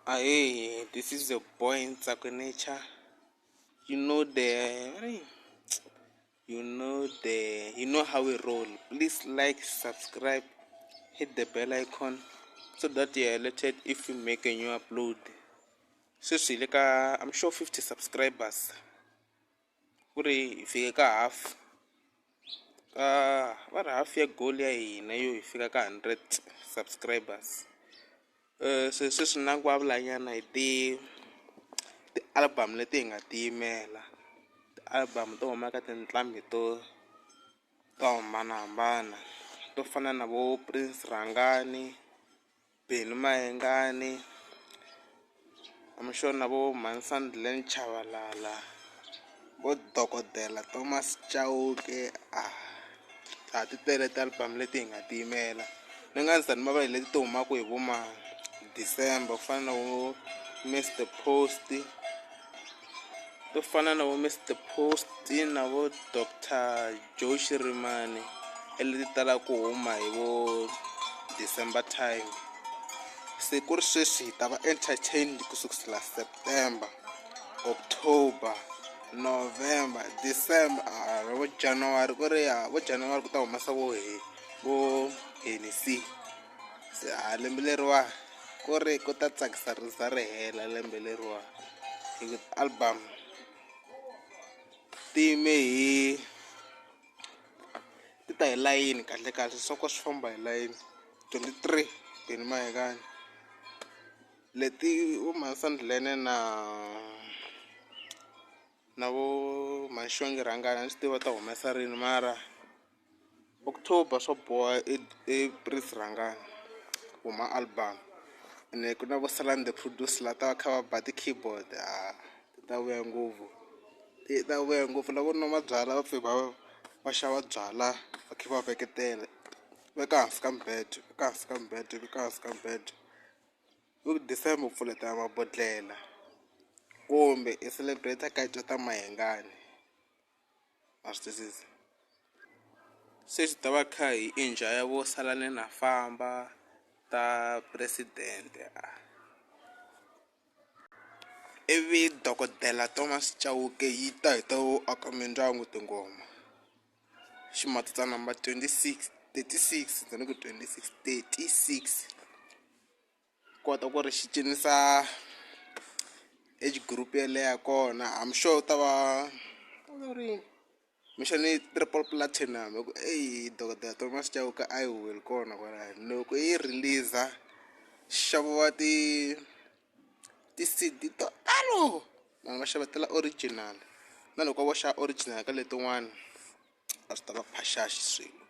Ahee, this is your boy Ntsako Nature. You know the, you know the, you know how we roll. Please like, subscribe, hit the bell icon so that you are alerted if we make a new upload. Sweswi hi le ka, I'm sure, 50 subscribers. Ku ri hi fike ka half, ka va ri half ya goal ya hina yo hi fika ka 100 subscribers. Se sweswi na ku vulavula nyana hi ti-album leti hi nga ti yimela, ti-album to huma ka tinqambi to hambanahambana, to fana na vo Prince Rhangani, Benny Mayengani, I'm sure na vo Mhansandlen Chabalala, vo Dokodela Thomas Chauke. A ti tele ti-album leti hi nga ti yimela. Ni nga za ni va hi leti ti humaka hi vo ma December, ku fana na vo Mr Post, to fana na vo Mr Post na vo Dr Joe Shirimani, leti talaka ku huma hi vo December time. Se ku ri sweswi hi ta va entertained ku sukisela September, October, November, December, a vo January. Ku ri ya vo January ku ta humesa vo he vo Hennessy. Se a lembe leriwa ku ri ku ta tsakisa ri za ri hela lembe leriwa, hi ku album ti yime hi ti ta hi layini. Kahle kahle swa ko swi famba hi layini. 23 Benny Mayengani, leti vo Mhansandlene na vo Maxongi Rhangani, a ni swi tivi va ta humesa rini, mara October swo boha i Prince Rhangani huma album. Ene ku na vo Salani The Producer la ta va kha va ba ti-keyboard. A ti ta vuya ngopfu, ti ta vuya ngopfu. Lavo nwa mabyalwa va pfe va xava byalwa, va kha va veketela, veka hansi ka mibedo, veka hansi ka mibedo, veka hansi ka mibedo. Hi December u pfuletela mabodhlela kumbe i celebrate ka ta Mayengani, ma swi twisisa? Se swi ta va kha hi enjoy vo Salani Na Famba ta President, ivi Dokodela Thomas Chauke yi ta hi ta vo aka mindyangu tinghoma. Ximatsatsa number 26, 36, ni ku 26, 36, kota ku ri xi cinisa age group yeleyo ya kona. I'm sure u ta va ri mixani triple platinum, hi ku eyi, Dokodela Thomas Chauke a yi huweli kona kwalano. Loko yi release nxavo wa ti-CD to talo, vanhu va xavetela original, na loko vo xava original ka letin'wana a swi ta va phaxaxi swilo.